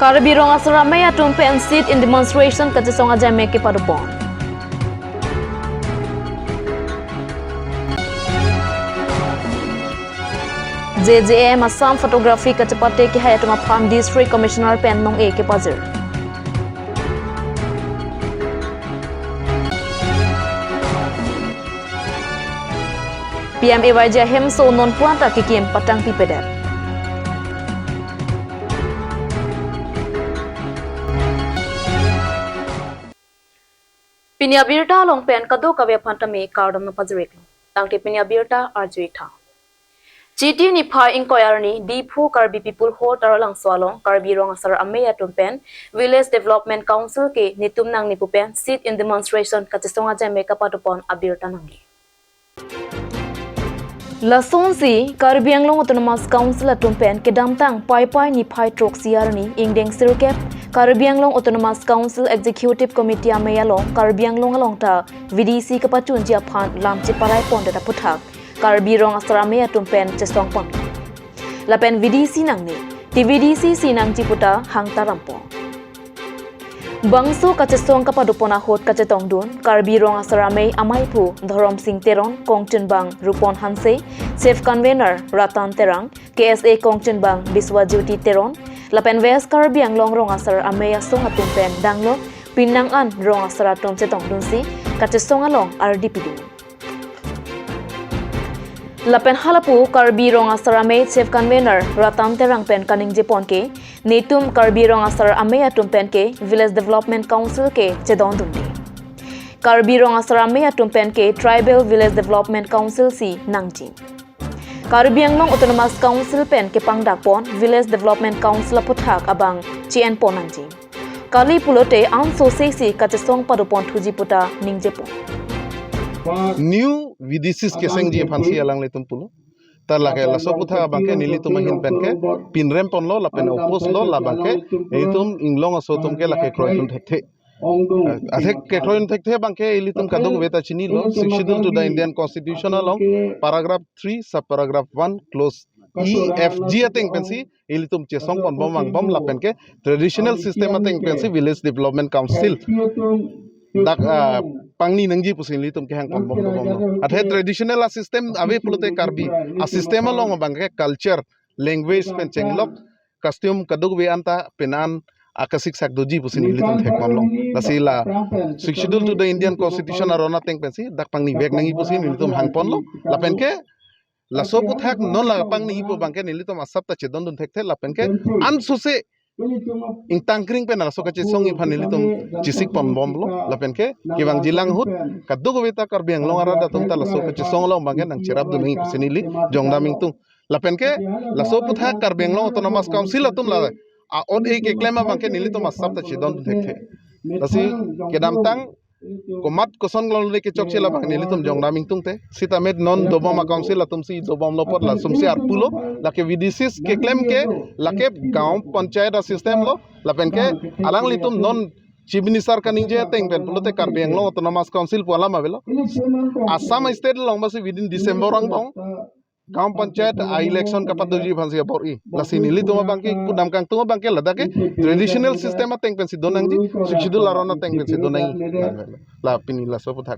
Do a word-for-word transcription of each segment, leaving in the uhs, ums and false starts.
Karbi Rong Asar Amei atum pen sit-in demonstration kachesong ajame kepadopon. J J A M Assam Photography kachepate kehai atum aphan District Commissioner pen nong-e kepajir. P M A Y G ahemso non puan ta kekim patangpipedet. Pini abirta along pen kadokave aphan tame kardom nangpajir-iklo. Tangte pini abirta arju-ik tha. Chiti niphai ingkoi arni Diphu Karbi People Hall Taralangso along Karbi Rong Asar Amei atum pen Village Development Council ke netum nangne pu pen sit-in demonstration kachesong ajame kepadopon abirta nangli. Lasonsi Karbi Anglong Autonomous Council atum pen kedamtang Paipai niphai throksi arni ingdeng sirkep Karbi Anglong Autonomous Council Executive Committee amei along Karbi Anglong along ta V D C kepachunji aphan lam cheparai pondet aputhak Karbi Rong Asar Amei atum pen chesong pon. Lapen V D C nangne, T V D C si nangji puta hangta rampon. Bangso kachesong kepadopon ahut kachetongdun Karbi Rong Asar Amei ameiphu Dhorom Sing Teron, kongchunbang Rupon Hanse, Chief Convener Ratan Terang, K S A kongchunbang Biswajyoti Teron, lapen West Karbi Anglong Rong Asar Amei asong atum pen danglo pinang an rong asar atum chetongdunsi kachesong along ardi pidun. Lapen halapu Karbi Rong Asar Amei Chief Convener Ratan Terang pen kaningjepon ke, netum Karbi Rong Asar Amei atum pen ke Village Development Council ke chedondunde. Karbi Rong Asar Amei atum pen ke Tribal Village Development Council si nangji. Karbi Anglong Autonomous Council pen kepangdakpon Village Development Council aputhak abang chi-enpon nangji. Kali pulote ansose si kachesong padopon thuji puta ningjepon. New V D Cs kesengji aphansi alanglitum pulo. Ta lake laso aputhak abangke nelitum ahin pen ke pinrem ponlo lapen oppose lo, labangke nelitum inglong aso atum ke lake kroidun thekthe. Athek kekroi thekthe abangke ilitum kadokave ta chinilo, Sixth Schedule to the Indian Constitution along paragraph three, subparagraph one, clause E, F, G ateng pensi ilitum chesong ponbom vangbom lapen ke traditional system ateng pensi Village Development Council dak, ah, pangni nangji pusi ilitum kehang ponbom dobomlo. Athe traditional a-system ave pulote Karbi a-system along abangke culture, language pen chenglok, custom kadokave anta penan akasiksak doji pusi nelitum thekponlong. Lasi la Sixth Schedule to the Indian Constitution aron ateng pensi dak pangnivek nangji pusi nelitum hangponlo. Lapen ke laso aputhak non la pangnipo abangke nelitum asap ta chedondun thekthe, lapen ke ansose ingtangkring pen laso kachesongji aphan nelitum chesik ponbomlo. Lapen ke kevangjilang ahut kadokave ta Karbi Anglong arat atum ta laso kachesong along abangke nangcherapdun nangji pusi neli jongdam ingtung. Lapen ke laso aputhak Karbi Anglong Autonomous Council atum la a-ot-e keklem abangke nelitum asap ta chedondun thekthe. Lasi kedamtang komat koson along le kechokche labang nelitum jongdam ingtungte. Sitame non dobom a-council atumsi dobomlo apot lasumsi arpulo. Lake V D Cs keklem ke lake gaon panchayat a-system lo. Lapen ke alanglitum non Chief Minister kaningje ateng pen pulote Karbi Anglong Autonomous Council pu alam avelo. Assam State along basi within December angbong gaon panchayat a-election kapadoji aphansi abor-i. Lasi nelitum abangke pudam kangtung abangke ladak ke traditional system ateng pensi donangji, Sixth Schedule aron ateng pensi donangji. La pini laso aputhak.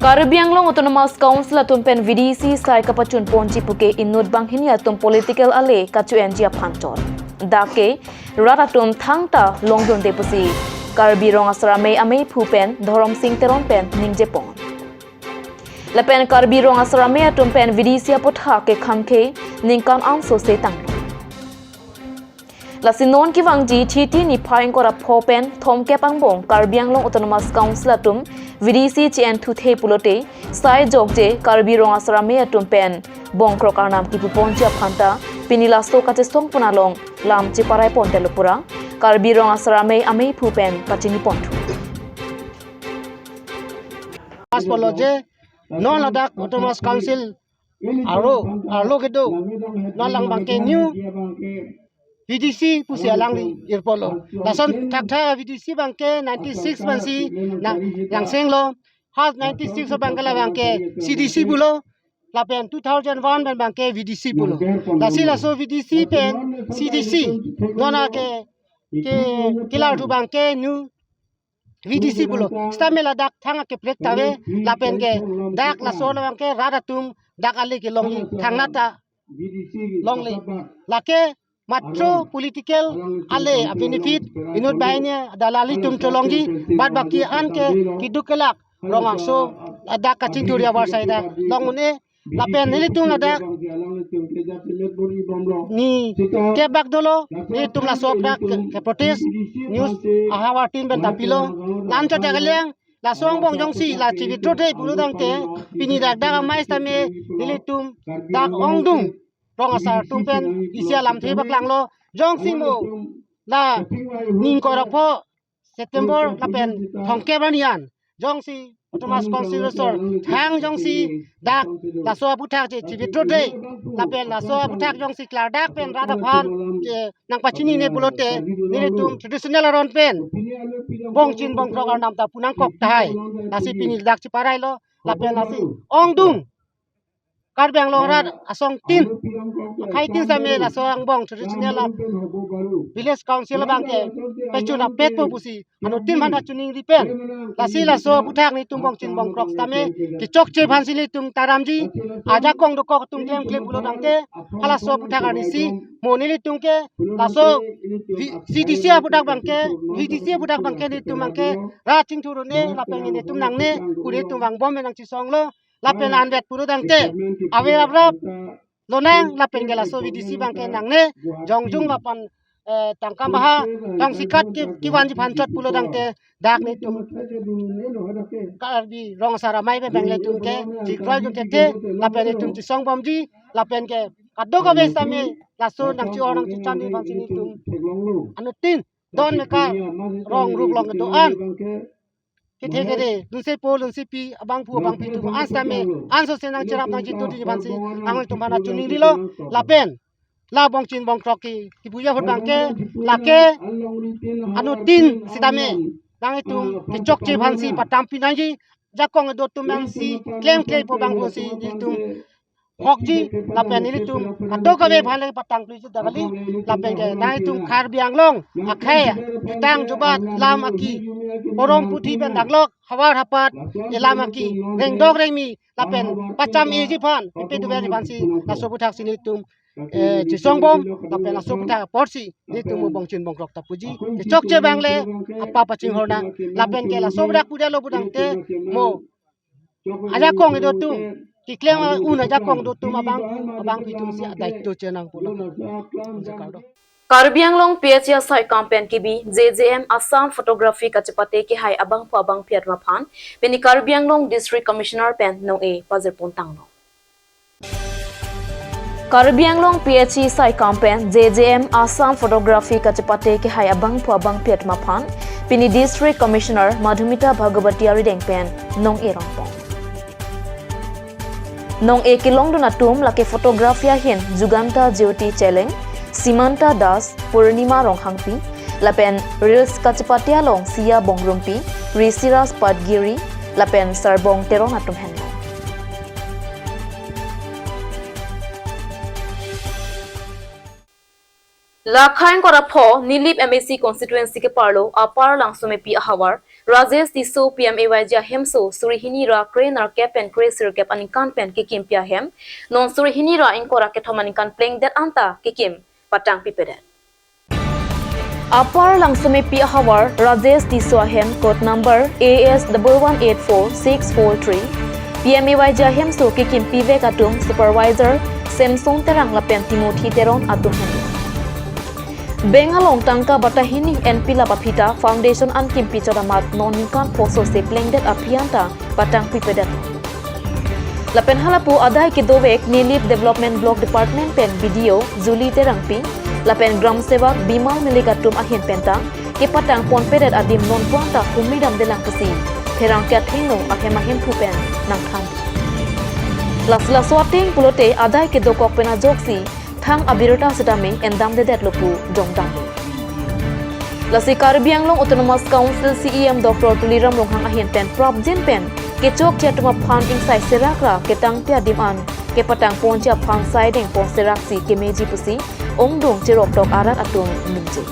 Karbi Anglong Autonomous Council atum pen V D C sai kapachun ponji puke inut banghini atum political ale kachu-enji aphan chot. Dak ke rat atum thangta longdunde pusi Karbi Rong Asar Amei ameiphu pen Dhorom Sing Teron pen ningjepon. Lapen Karbi Rong Asar Amei atum pen V D C aputhak ke khangkhe ningkan ansose tanglo. Lasi non kevangji Chiti niphai ingkoi ra pho pen thomkep angbong Karbi Anglong Autonomous Council atum V D C chi-en thuthe pulote sai jokje Karbi Rong Asar Amei atum pen bongkrok arnam kipuponji aphan ta pini laso kachesong pon along lam cheparai pontelo pura Karbi Rong Asar Amei ameiphu pen pachini ponthu. Pas polo je non ladak Autonomous Council arlo arlo kedo non lang abangke new V D C pusi alangli irpolo. Lason thakthak V D C abangke ninety-six pensi na langsenglo. Half ninety-six abangke la abangke C D C pulo. lapen two thousand one pen abangke V D C pulo. Lasi laso V D C pen C D C, nona ke, ke, kelar thu abangke nu V D C pulo. Sitame ladak thang akeprek ta ave, lapen ke dak laso abangke rat atum dak ale kelongji, thangnat ta longle. Lake matro political ale a-benefit inut banghini dalali atum cholongji, bad baki an ke keduk kelak rong aso dak kachingthur ahavar side ta long un-e, lapen nelitum ladak ni kebak dolo, nelitum laso aphuthak ke, ke protest news ahavar tin pen ta pilo, lan chote kaliang, laso angbong jongsi la chivitro the pulo tangte, pini dak dak amei sitame nelitum dak ongdung rong asar atum pen isi alamthe paklanglo, jongsi mo la ning korapho September lapen thomkep arni an jongsi Autonomous Council asor thang jongsi dak laso aphuthak je chivitro the, lapen laso aphuthak jongsi klardak pen rat aphan je nangpachinine pulote, nelitum traditional aron pen bongchin bongkrok arnam ta pu nangkok tahai. Lasi pini dak chiparailo, lapen lasi ongdung Karbi Anglong arat asong tin, akhei tin sitame laso angbong traditional a village council abangke pachun apet po pusi anuttin aphan ta chiningri pen, lasi laso aphuthak nelitum bongchin bongkrok sitame kechokche aphansi nelitum taramji, ajakong dokok atum klemklem pulo tangte, halaso aphuthak arnisi mo nelitum ke laso V-, C D C aphuthak abangke, V D C aphuthak abangke nelitum abangke rat chingthur un-e, lapen nelitum nangne, pu nelitum vangbom pen nangchisonglo, lapen anvet pulo tangte ave raprap lonang, lapen ke laso V D C abangke nangne, jongjung lapen, eh, tangka maha tongsikat ke kevanji aphan chot pulo tangte, dak nelitum Karbi rong asar amei pen abang nelitum ke chikroi jun thekthe, lapen nelitum chisongbomji, lapen ke kadokave sitame laso nangchi-or nangchichanji aphansi nelitum anuttin don meka rong rup along kedo-an kethe kere, lunsepo lunsepi, abangphu abangphi atum an sitame ansose nangcherap nangchitudi aphansi nanglitum aphan ta chiningrilo, lapen la bongchin bongkrok ke kipuji ahut abangke lake anuttin sitame nanglitum kechokche aphansi patampi nangji, jakong kedo atum aphansi klemklempo abang pusi nelitum hokji, lapen nelitum kadokave aphan le patangpleji dak kali, lapen ke nanglitum Karbi Anglong akhei jutang jubat lam aki, porom puthi pen danglok, havar hapat, elam aki, rengdok rengmi, lapen pacham-eji aphan, epe duver aphansi laso aphuthak si nelitum, eh, chisongbom, lapen laso aphuthak aporsi nelitum mo bongchin bongkrok ta puji, kechokche abang le apa pachinghor nang, lapen ke laso aphuthak pudalo pu tangte mo ajakong kedo atum, keklem un ajakong do atum abang, abangphi atumsi adaityo chenang pulo. Jakarta. Karbi Anglong P H E asai akam pen kebi J J M Assam Photography kachepate kehai abangphu abangphi atum aphan pini Karbi Anglong District Commissioner pen nong-e pajirpon tanglo. Karbi Anglong P H E asai akam pen J J M Assam Photography kachepate kehai abangphu abangphi atum aphan pini District Commissioner Madhumita Bhagawati arideng pen nong-e rongpon. Nong-e kelongdun atum lake photography ahin Juganta Jyoti Cheleng, Simanta Das, Purnima Ronghangpi, lapen Reels kachepate along Siya Bongrumpi, Risiras Patgiri, lapen Sarbong Teron atum henlo. Lakha ingkoi ra pho Nilip M A C constituency keparlo Upper Langsomepi ahavar Rajesh Tisso P M A Y G ahemso suri hini ra krenerkep pen kresirkep aningkan pen kekimpi ahem non suri hini ra ingkoi ra kethom aningkan plengdet anta kekim patangpipedet. Upper Langsomepi ahavar Rajesh Tisso ahem code number A S double one eight four six four three, P M A Y G ahemso kekimpivek atum supervisor Samson Terang lapen Timothy Teron atum hem. Bank along tangka bata hini enpilap aphi ta foundation an kimpi chot amat non ningkan pho sose plengdet aphi anta patangpipedet. Lapen halapu adai kedovek Nilip Development Block Department pen B D O Julie Terangpi lapen Gram Sevak Bimal Milik atum ahin penta kepatangponpedet adim non puang ta humi damdelang pusi pherangke athengno ahem ahemphu pen nangthan. Lasi laso ateng pulote adai kedokok pen ajoksi thang abirta sitame endamdedetlo pu jongdam. Lasi Karbi Anglong Autonomous Council C E M Doctor Tuliram Ronghang ahin pen prapjin pen kechokche atum aphan ingsai serak ra ketangte adim an kepatang ponji aphan saideng pon seraksi kemeji pusi ongdung cheroktok arat atum ningje.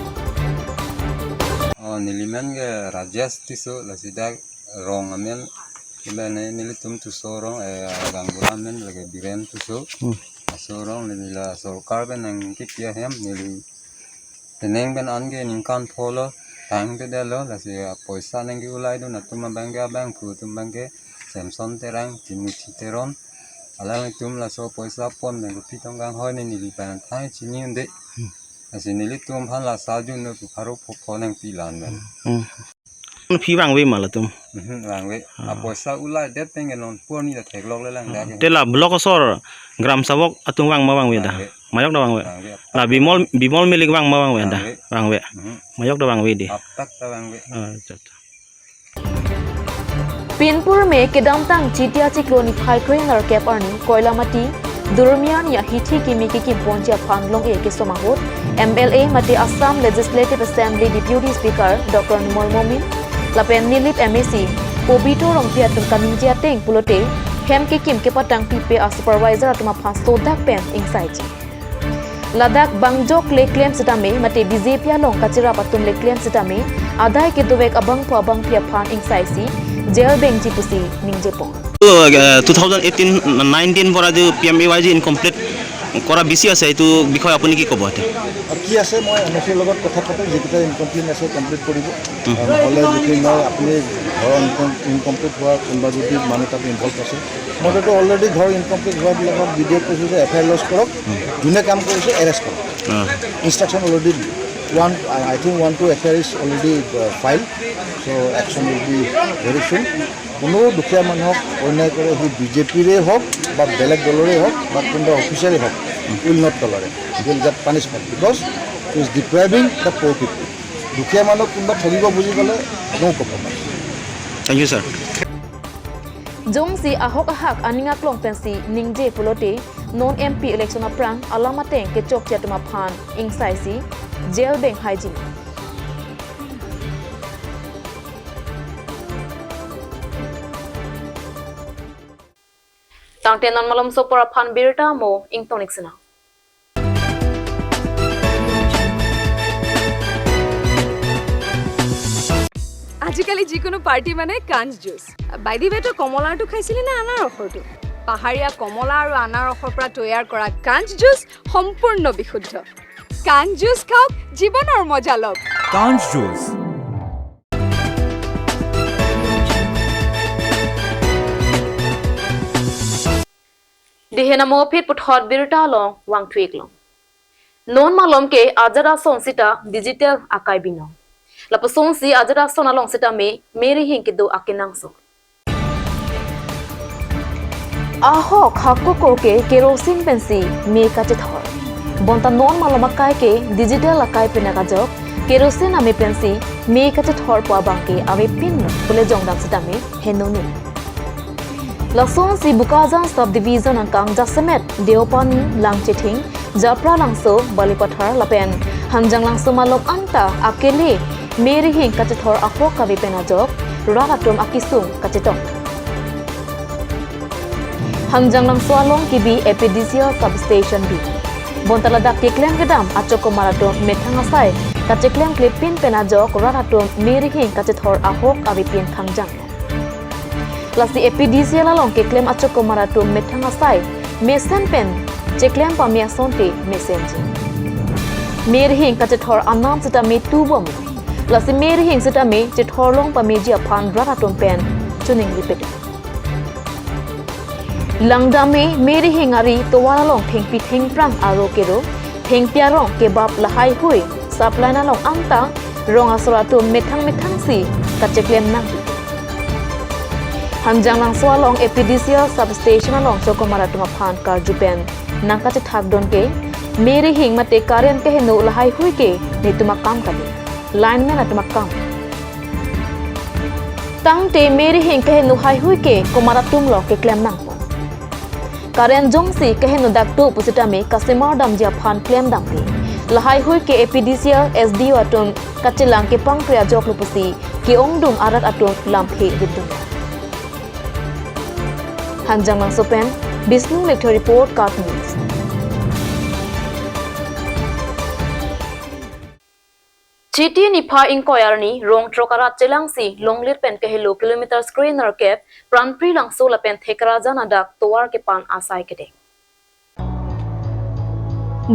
Oh, nelimen ke Rajesh Tisso, lasi dak rong amen, iben nelitum Tisso rong, eh, Gangura amen lake Biren Tisso. Hmm. Laso rong neli la sorkar pen nangkepi ahem, neli teneng pen anke ningkan pholo tangtedetlo, lasi apoisa nangke-ulaidun atum abangke, abangphu atum abangke Samson Terang, Timothy Teron, alanglitum laso poisa pon abangke pi tong kanghoi ne neli pen thang chini un-e. Hmm. Lasi nelitum aphan la sajun no pu pharo pho pho nangpi lan pen. Hmm. Phi vangve ma latum? Mhm, vangve. Ah. Apoisa ulaidet pen ke non purni ta theklokle lang dak. Te la block asor gram savok atum vang ma vangve da? Vangve. Majok ta vangve. Vangve. La Bimol, Bimol Milik vang ma vangve da? Vangve. Vangve. Mhm. Majok ta vangve di. Aptak ta vangve. Ah, acha, acha. Pinpur me kedamtang Chitia chiklo niphai krenerkep arni Koilamati, Durmiani ahithi kimi kekim ponji aphan long-e kesom ahut, M L A mate Assam Legislative Assembly Deputy Speaker Doctor Numal Momin, lapen Nilip M A C, Pobito Rongpi atum kaningje ateng pulote, hem kekim kepatang pipe a supervisor atum aphan sodak pen ingsaiji. Ladak bangjok le klem sitame, mate B J P along kachirap atum le klem sitame, adai kedovek abangphu abangphi aphan ingsaisi, jail bengji pusi ningjepon. To, eh, two thousand eighteen nineteen পৰা যে P M A Y G incomplete কৰা বেছি আছে, এইটো বিষয়ে আপুনি কি ক'ব এতিয়া? আৰু কি আছে, মই এম এ চিৰ লগত কথা পাতোঁ, যিকেইটা ইনকমপ্লিট আছে কমপ্লিট কৰিব। হুম। আৰু নহ'লে যদি মই আপুনি ঘৰৰ ইনকম-, ইনকমপ্লিট হোৱা কোনোবা যদি মানুহ তাত ইনভল্ভ আছে, মইতো অলৰেডি ঘৰ ইনকমপ্লিট হোৱাবিলাকক বি ডি অ'ক কৈছোঁ যে এফ আই আৰ লজ কৰক, হুম। যোনে কাম কৰিছে এৰেষ্ট কৰক। অ। ইনষ্ট্ৰাকশ্যন অলৰেডি দিলোঁ। One, I think one two F I R is already, uh, filed, so action will be very soon. কোনো দুখীয়া মানুহক অন্যায় কৰে, সি বি জে পিৰে হওক বা বেলেগ দলৰে হওক বা কোনোবা অফিচাৰে হওক, will not tolerate, will get punishment because he is depriving the poor people. দুখীয়া মানুহ কোনোবা ঠগিব বুজি পালে no compromise. Thank you, sir. Jongsi ahok ahak aning aklong pensi ningje pulote, non M P election aphrang alam ateng kechokche atum aphan ingsaisi, jail benghaiji. Tangte non malomso apor aphan birta mo ingtoniksena. আজিকালি যিকোনো পাৰ্টি মানে কাঞ্চ juice. By the way, তই কমলাৰটো খাইছিলি নে আনাৰসৰটো? পাহাৰীয়া কমলা আৰু আনাৰসৰ পৰা তৈয়াৰ কৰা কাঞ্চ জুচ সম্পূৰ্ণ বিশুদ্ধ। কাঞ্চ জুচ খাওক, জীৱনৰ মজা লওক। কাঞ্চ juice. Dihena mo phit puthot birta along vangthu-ik long. Non malom ke ajat ason sita digital akai binong. Lapusonsi ajat ason along sitame merihing kedo akenangsot. Ahok hakoko ke kerosene pensi me kachethor. Bonta non malom akai ke digital akai pina kajok, kerosene ame pensi me kachethorpo abangke avepin pule jongdam sitame henone. Lasonsi Bokajan Subdivision angkang jasemet Deopani, Langchithing, Japralangso, Balipathar lapen Hanjanglangso malom anta akele merihing kachethor ahok kave pen ajok rat atum akesung kachetong. Hanjanglangso along kebi A P D C L substation bi. Bonta ladak keklem kedam achokomar atum methang asai kacheklem klepin pen ajok rat atum merihing kachethor ahok avepin khangjang. Lasi A P D C L along keklem achokomar atum methang asai mesen pen cheklem pame asonte mesenji. Merihing kachethor anam sitame tubom. Lasi merihing sitame chethor long pameji aphan rat atum pen chuning lipet. Langdame merihing ari tovar along thengpi thengphrang aro kero, thengpi arong kebap lahaihui, supply along anta rong asor atum methang methangsi kacheklem nang. Hanjanglangso along A P D C L substation along chokomar atum aphan karju pen nangkachethakdun ke, merihing mate current keheno lahaihui ke netum akam kali, lineman atum akam. Tangte merihing keheno haihui ke komar atum lo keklem nangpo. Current jongsi keheno dak do pusitame kasemar damji aphan klem damte. Lahaihui ke A P D C L S D O atum kachelang kepangkre ajok lo pusi ke-ongdung arat atum lamthe ridun. Hanjanglangso pen Bishnu Lekthoi report, KAT News. Chiti niphai ingkoi arni Rongtrok arat chelangsi Longnit pen kehelo kilometer kre-nerkep Pranpri Langso lapen Thekrajan adak tovar kepan asai kedeng.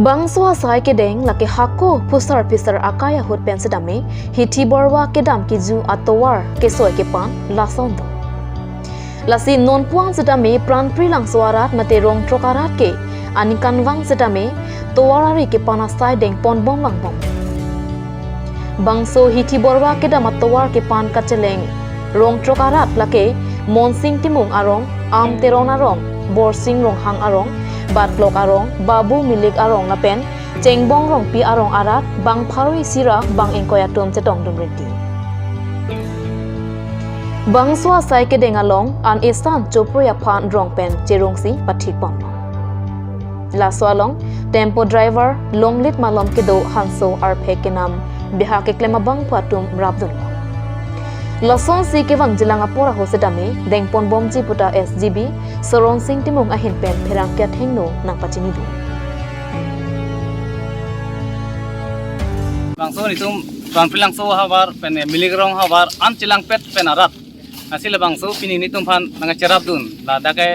Bangso asai kedeng lake hako phusar phisar akai ahut pen setame hithi borwa kedam kiju atovar kesoi kepan lason do. Lasi nonpuang setame Pranpri Langso arat mate Rongtrok arat ke aningkanvang setame tovar ari kepan asai dengponbom vangbom. Bangso hithi borwa kedam atovar kepan kacheleng Rongtrok arat lake Monsing Timung arong, Am Teron arong, Borsing Ronghang arong, Batlok arong, Babu Milik arong lapen Chengbong Rongpi arong arat bang pharo isi ra bang ingkoi atum chetongdun rinti. Bangso asai kedeng along an isan choproi aphan rong pen cherungsi pathikpon. Laso along tempo driver, Longnit malom kedo hanso arphek kenam beha keklem abangphu atum rapdun. Lasonsi kevangjilang apor ahut setame dengponbomji puta S G B Soronsing Timung ahin pen pherangke athengno nangpachinidun. Bangso nitum Pranpri Langso havar pen Milik arong havar an chelangpet pen arat. Lasi labangso pini nitum aphan nangcherapdun. Ladak ke,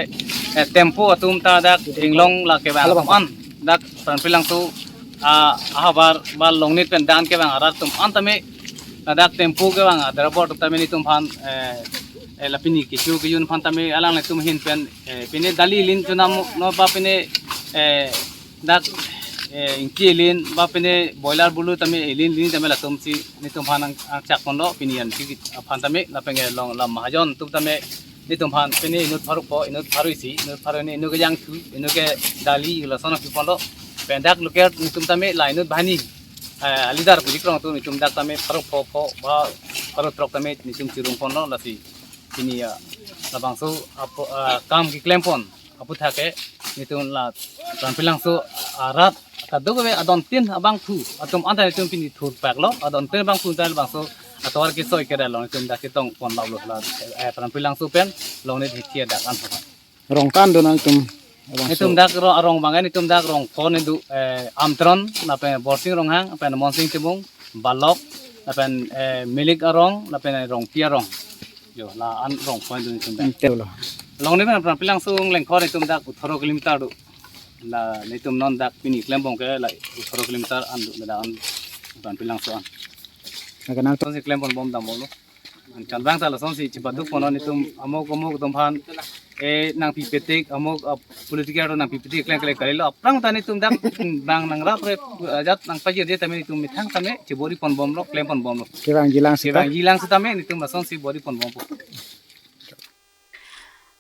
eh, tempo atum ta dak inglong la kevang atum an dak Pranpri Langso, ah, ahavar ba Longnit pen dan kevang arat atum an tame ladak tempo kevang a-driver atum tame nitum aphan, eh, eh, la pini kecho kejun aphan tame alanglitum ahin pen, eh, pine dali lin chunam no ba pine, eh, dak, eh, ingki lin ba pine boiler bulu tame lin lin tame latumsi nitum aphan ang, angchakponlo pini an ki aphan tame lapen ke long lam mahajon atum tame nitum aphan pine inut pharo pho, inut pharo isi, inut pharo hini, inut kejangthu, inut ke dali lason nangpiponlo. Pen dak local nitum tame la inut banghini, eh, leader pu kekrong atum nitum dak tame pharo pho pho ba pharo throk tame nitum chirungponlo lasi pini, ah, labangso apo, ah, kam keklempon aphuthak ke nitum la Pranpri Langso arat kadokave adontin abangphu atum anta nitum pini thurpaklo, adontin abangphu anta labangso atovar kesoi kere along nitum dak chetongpon lalo la, eh, Pranpri Langso pen Longnit hithi adak an thok. Rong tan do nangtum. Nitum dak ro-, arong bang nitum dak rong pho ni do, eh, Am Teron lapen Borsing Ronghang lapen Monsing Timung, Balok lapen, eh, Milik arong lapen Rongpi arong. Jo, la an rong pho do nitum dak. Hmm, telo. Longnit pen Pranpri Langso lengkhor nitum dak atharo kilometer do. La nitum non dak pini klembom ke la atharo kilometer an do, la an Pranpri Langso an. Lake nangtum si klempon bom dam bom lo. An chan bang ta lasonsi chibaduk pono nitum amok amok atum aphan, eh, nangpipetik amok, ah, political atum nangpipetik kleng kleng kalilo. Aphrang ta nitum dak bang nangrapre, ah, ajat nangpajirje tame nitum methang tame chiboriponbomlo, klemponbomlo. Kevangjilang seta. Kevangjilang setame nitum lasonsi boriponbompo.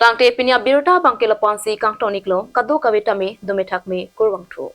Tangte pini abirta abangke lapu-ansi kangtoniklo, kadokave tame dome thakme, kurvangthu.